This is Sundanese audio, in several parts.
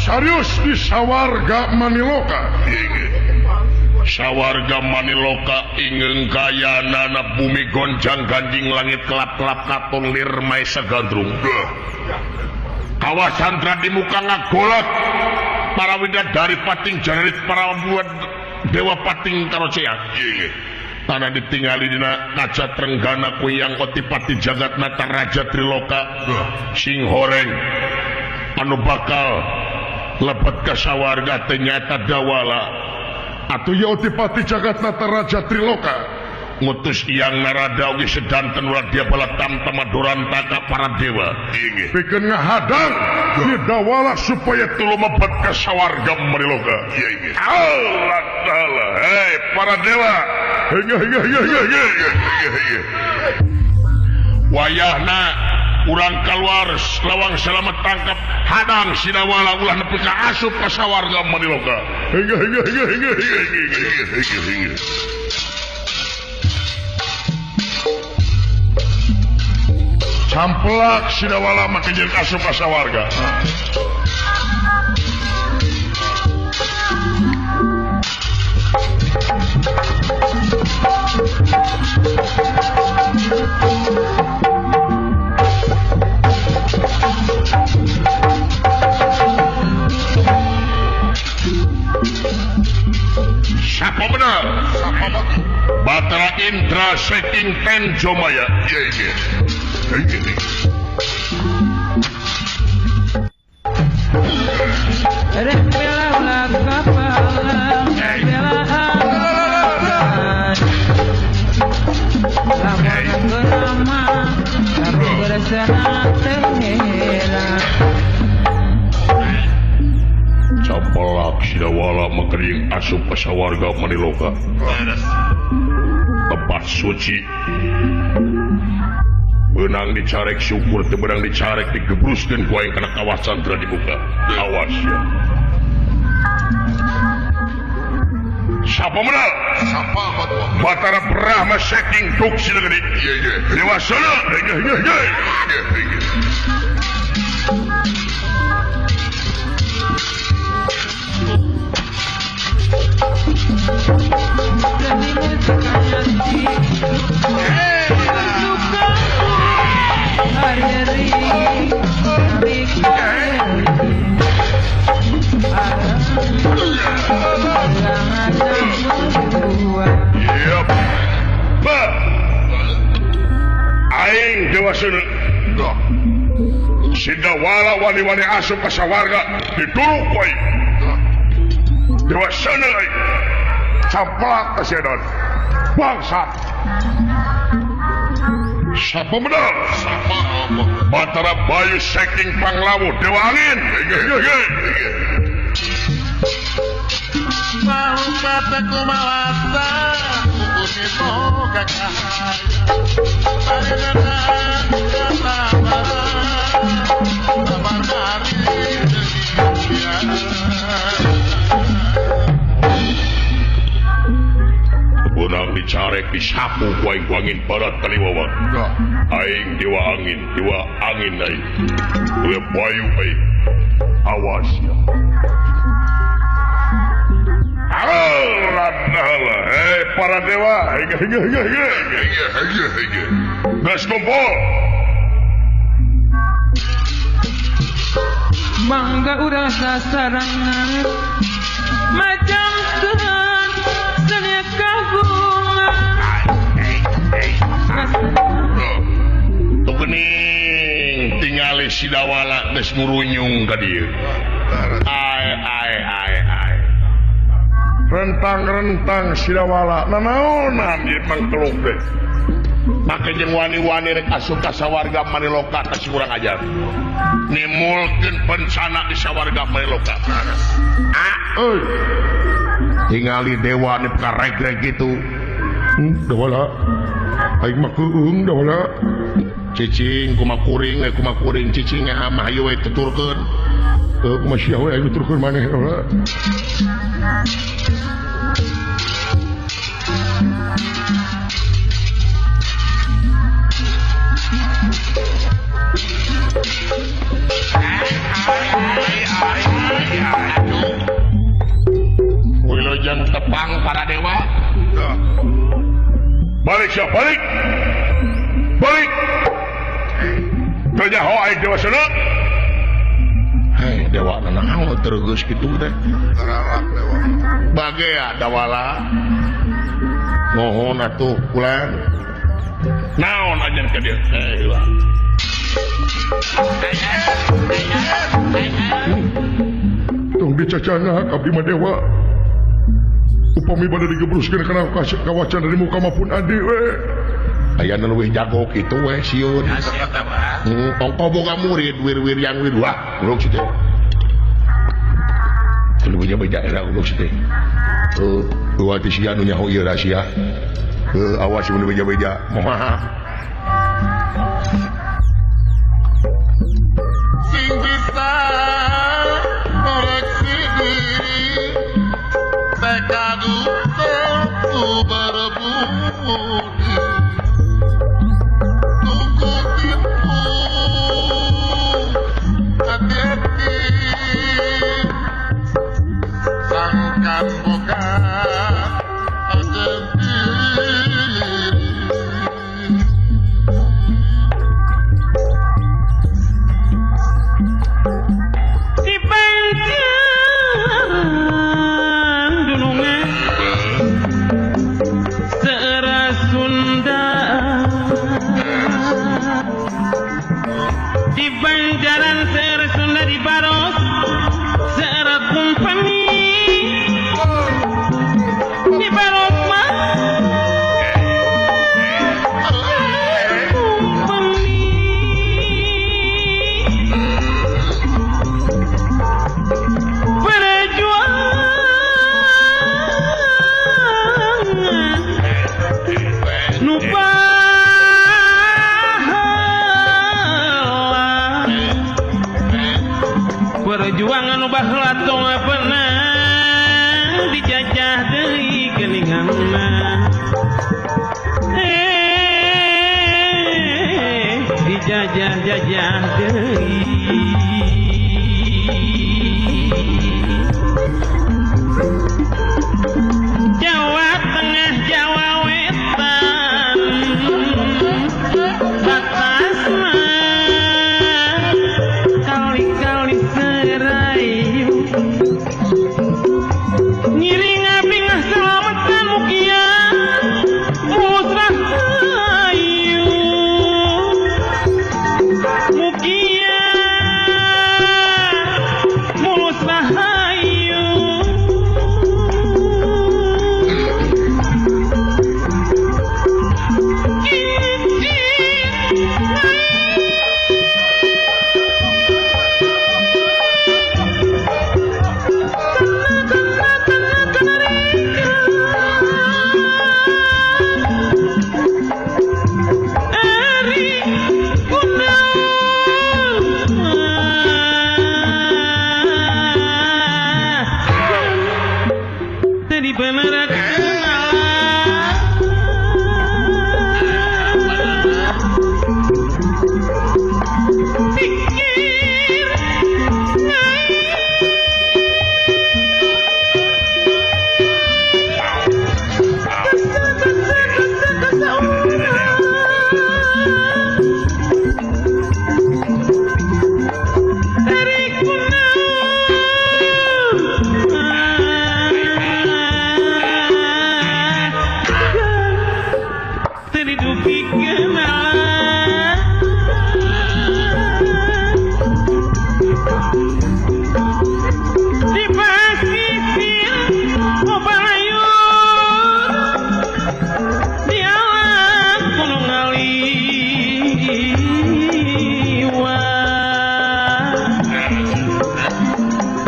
Serius di sawarga Maniloka. Sawarga Maniloka ingeung kayanana bumi gonjang ganjing langit kelap-kelap katon lir maesa gandrung. Kawasan di muka ngagolot para widadari pating janarit para buat dewa pating karocea. Tanah ditinggali dina kaca Trenggana kuyang otipati jagat nata raja Triloka sing horeng anu bakal lebet ka sawarga teh nyaeta Dawala. Atuh ye otipati jagat nata raja Triloka ngutus Iyang Narada oge sedanten ulah dia bala tamtama Dorantaka para dewa pikeun ngahadang ieu Dawala supaya tuluy mebet ka sawarga Maniloka. Allah taala, hei para dewa, wayahna urang keluar lawang selamat tangkap hadang si Dawala ulah nepi ka asup ka sawarga Maniloka. Camplak si Dawala make jeung asup ka sawarga. Siapa benar? Batara Indra saking Tenjomaya. Campelak si Dawala mekering asup ka sawarga Maniloka. Tempat suci benang dicarek syukur teu benang dicarek digebruskeun ku aing kana kawasan teu dibuka. Awas ya. Sapa menal? Sapa Batara Brahma saking duksi negeri. Dewa Sana. Aing Dewa Sena. Si Dawala wani-wani asup ka sawarga dituruk ku aing. Dewa Sena aing. Camplak ka sedan. Bangsa. Sapa menal? Sapa Batara Bayu saking Panglawu Dewa Angin. Benang dicarek disapu ku aing ku angin barat kaliwawa. Aing dewa angin aing. Dewa Bayu aing. Awas ya. Allah Allah, hei para dewa, geus kumpul. Mangga urang sasarangan macam Tuhan senia kagungan. Tuh geuning tingali si Dawala geus ngurunyung ka dieu. Ai ai ai ai. Rentang-rentang si Dawala nanaonan ieu mangkeluk teh. Make jeung wani-wani rek asup ka sawarga Maniloka ka si kurang ajar. Nimulkeun bencana di sawarga Maniloka. Ah euy. Tingali dewa nu karegreg kitu. Dawala. Aing mah keung Dawala. Cicing kumaha kuring we kumaha kuring cicing mah hayu we tuturkeun. Teu kumaha sia we aing tuturkeun maneh Dawala. Balik siap balik. Balik. Teu nyaho aing Dewa Sena. Hei dewa naon terus kitu teh. Bagea dawala. Nuhun atuh kulan. Naon ajan ka dieu? Hei lah. Tong dicacana abdi mah dewa. Upami bade digebruskeun kana kawacan dari muka mah pun adi we. Aya nu leuwih jago kitu we sieun. Ongko boga murid wir-wir yang wir wah urung si teh. Kudu beja-beja era urung si teh. Dua ti sia nu nyaho ieu rahasia. Awas mun beja-beja. Moal. Sing bisa koreksi diri sekadu berbudi tunggu tipu hati-hati sangkan boga perjuangan baheula tong pernah dijajah deui geuninganna dijajah-jajah deui Jawa Tengah Jawa Wetan batasna kali-kali serayu ngiring abdi ngaslametan mukia musrahayu mukia musrahayu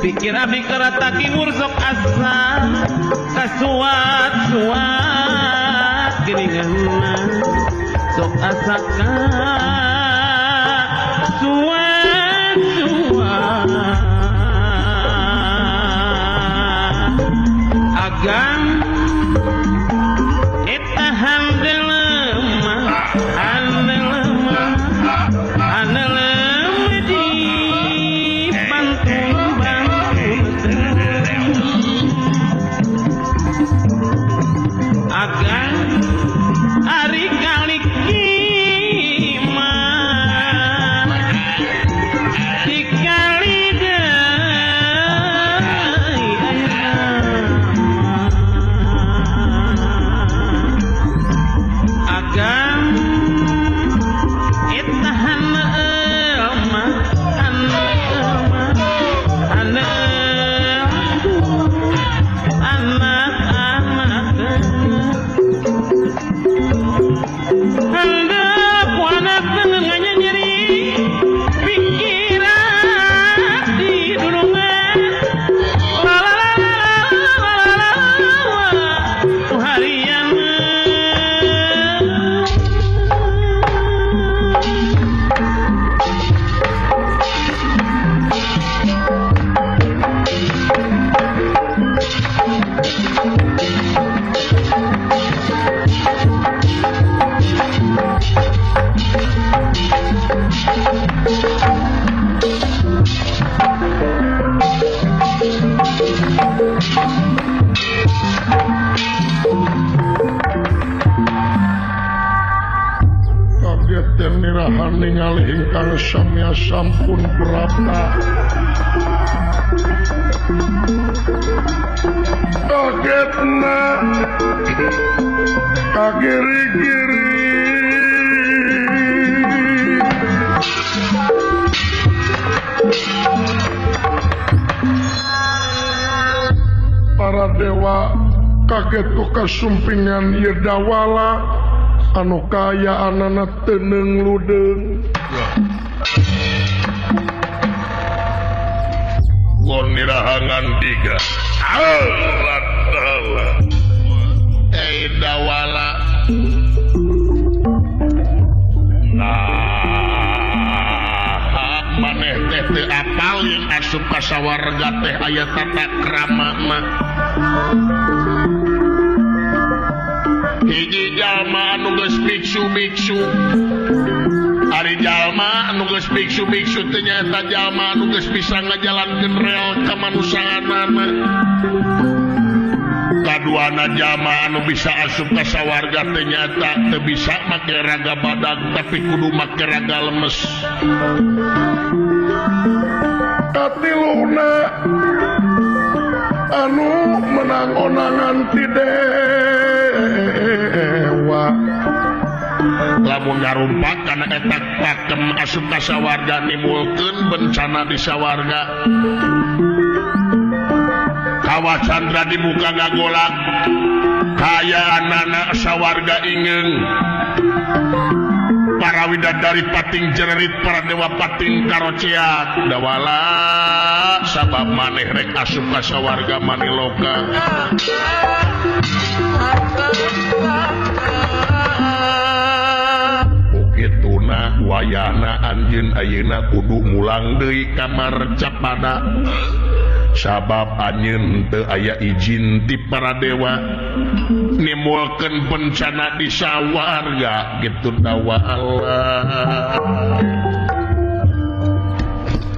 pikir abdi kerata timur sok asa kasuat-suat geuninganna sok asa kasuat-suat agang eta handelema handelema handelema di pantun agang ingkang samya sampun prapta. Kagetna kagiri-giri para dewa kaget ku kasumpingan ieu dawala anu kaayaanana teu ludeung. Gon dirahangan tiga. Allah Allah. Eh dawala. Nah, maneh teh teu apal jeung asup ka sawarga teh aya tata krama mah. Hiji jalma anu geus biksu-biksu. Ari jalma anu geus biksu-biksu teh nyaeta jalma anu geus bisa ngajalankeun rel kamanusiaanana. Kaduana jalma anu bisa asup ka sawarga teh nyaeta teu bisa make raga badag tapi kudu make raga lemes. Katiluna anu menang onangan ti dewa. Lamun ngarumpak kana eta pakem asup ka sawarga nimbulkeun bencana di sawarga. Kawa Candra di muka ngagolak kayaanana sawarga ingeung. Para widadari pating jererit, para dewa pating karoceak. Dawala sabab maneh rek asup ka sawarga maniloka. Ukituna wayahna anjeun ayeuna kudu mulang deui ka Marcapada. Sabab anjeun teu aya izin ti para dewa nimbulkeun bencana di sawarga gitu dawa Allah.